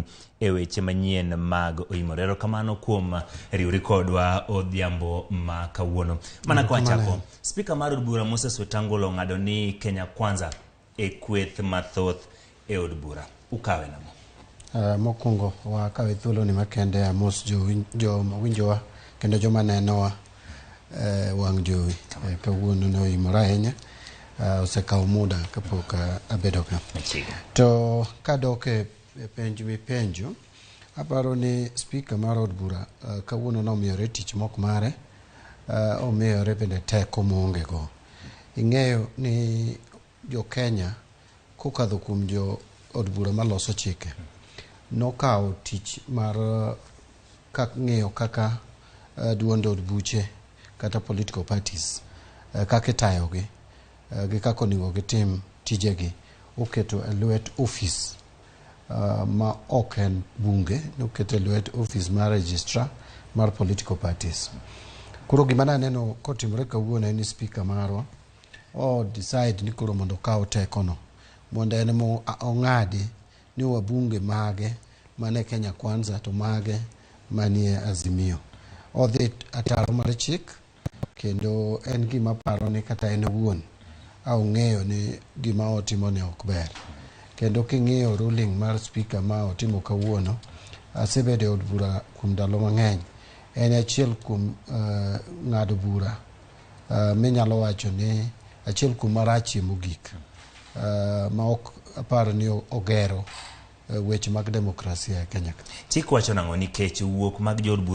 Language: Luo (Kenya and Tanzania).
sani e weche manyien mag Oimore. Erokamano kuom riwri kodwa odhiambo ma kawuono. Mana kwa chako, Spika mar od bura Moses Wetangula ong'ado ni Kenya Kwanza e kweth mathoth e od bura. Ukawe nang'o? Mokwongo wakawe thuolo ni makende amos joma winjowa kendo joma nenowa wang' jowi. Kawuono ne oimore ahinya. Osekawo muda kapok abedo ka. Machiegni. To kadok e penj mipenjo, aparo ni spika mar od bura kawuono nomiyore tich mok mare, omiyore bende teko moonge go. Ing'eyo ni jo Kenya kokadho kuom jo od bura maloso chike nokawo tich mar ng'iyo kaka duond od buche kata political parties kaka itayogi gi kaka onego gitim tijegi oketo e lwet ofis ma ok en bunge, noketo e lwet ofis mar registrar mar political parties. Koro gima naneno kotimore kawuono en ni spika marwa o decide ni koro mondo okaw tekono mondo en mo ong'adi ni wabunge mage mane Kenya Kwanza to mage manie Azimio. Odhi ataro mar chik kendo en gima paro ni kata en owuon ong'eyo ni gima otimo ni ok ber. Kendo king'iyo ruling mar spika ma otimo kawuono, asebedo e od bura kuom ndalo mang'eny. En achiel kuom ng'ado bura minyalo wacho ni achiel kuom marachie mogik ma ok apar ni ogero weche mag demokrasia e Kenya ka. Chik wacho nang'o nikech wuok mag jood bura